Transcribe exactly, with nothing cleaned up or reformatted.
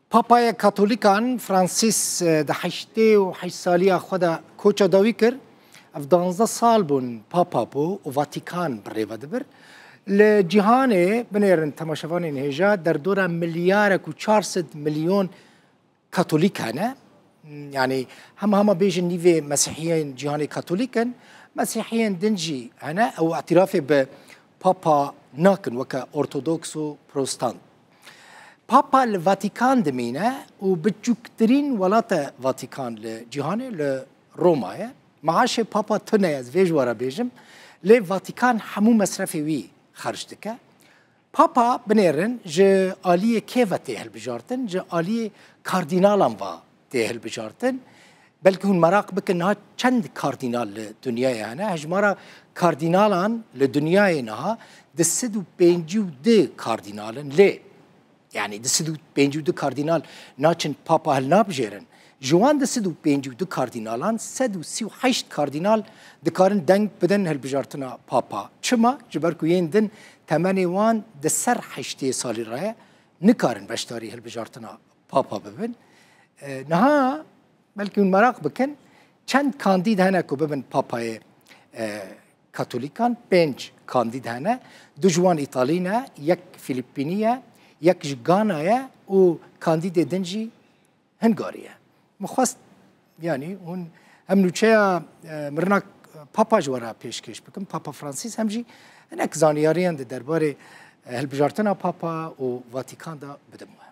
Papaya Katolîkan Francis, e, di heştê û heşt saliya xwe de koça dawî kir. Ev danzdeh sal bûn Papa bû û Vatikan bi rê ve dibir. Li cîhanê, binêrin temaşevanên hêja, derdora milyarek û çar sed milyon Katolîk hene. Yani hema hema bêjin nîvê Mesîhiyên cîhanê Katolîk in. Mesîhiyên din jî hene, ew îtirafê bi Papa nakin weke Ortodoks û Protestant. Papa li Vatikan dimîne û biçûktirîn welat e Vatikan li cîhanê, li Roma ye. Maaşê Papa tune ye, ez vê ji we re bêjim. Lê Vatikan hemû mesrefê wî xerc dike. Papa, binêrin, ji aliyê kê ve tê hilbijartin? Ji aliyê kardînalan ve tê hilbijartin. Belkî hûn meraq bikin, niha çend kardînal li dinyayê hene? Hejmara kardînalan li dinyayê niha du sed û pêncî û du kardînal in. Lê, yani du sed û pêncî û du kardînal naçin Papa hilnabijêrin. Ji wan du sed û pêncî û du kardînalan, sed û sî û heşt kardînal dikarin deng bidin hilbijartina Papa. Çima? Ji ber ku yên din temenê wan di ser heştê salî re ye, nikarin beşdarî hilbijartina Papa bibin. E, niha belkî hûn meraq bikin, çend kandîd hene ku bibin Papayê, e, Katolîkan? Pênc kandîd hene. Du ji wan Îtalî ne, yek Filîpînî ye, yek ji Gana ye û kandîdê din jî Hungarî ye. Min xwest, yani hûn hem nûçeya, e, mirina Papa ji we re pêşkêş bikim, Papa Francis, hem jî hinek zanyariyan di derbarê, e, hilbijartina Papa û Vatikan de bidim we.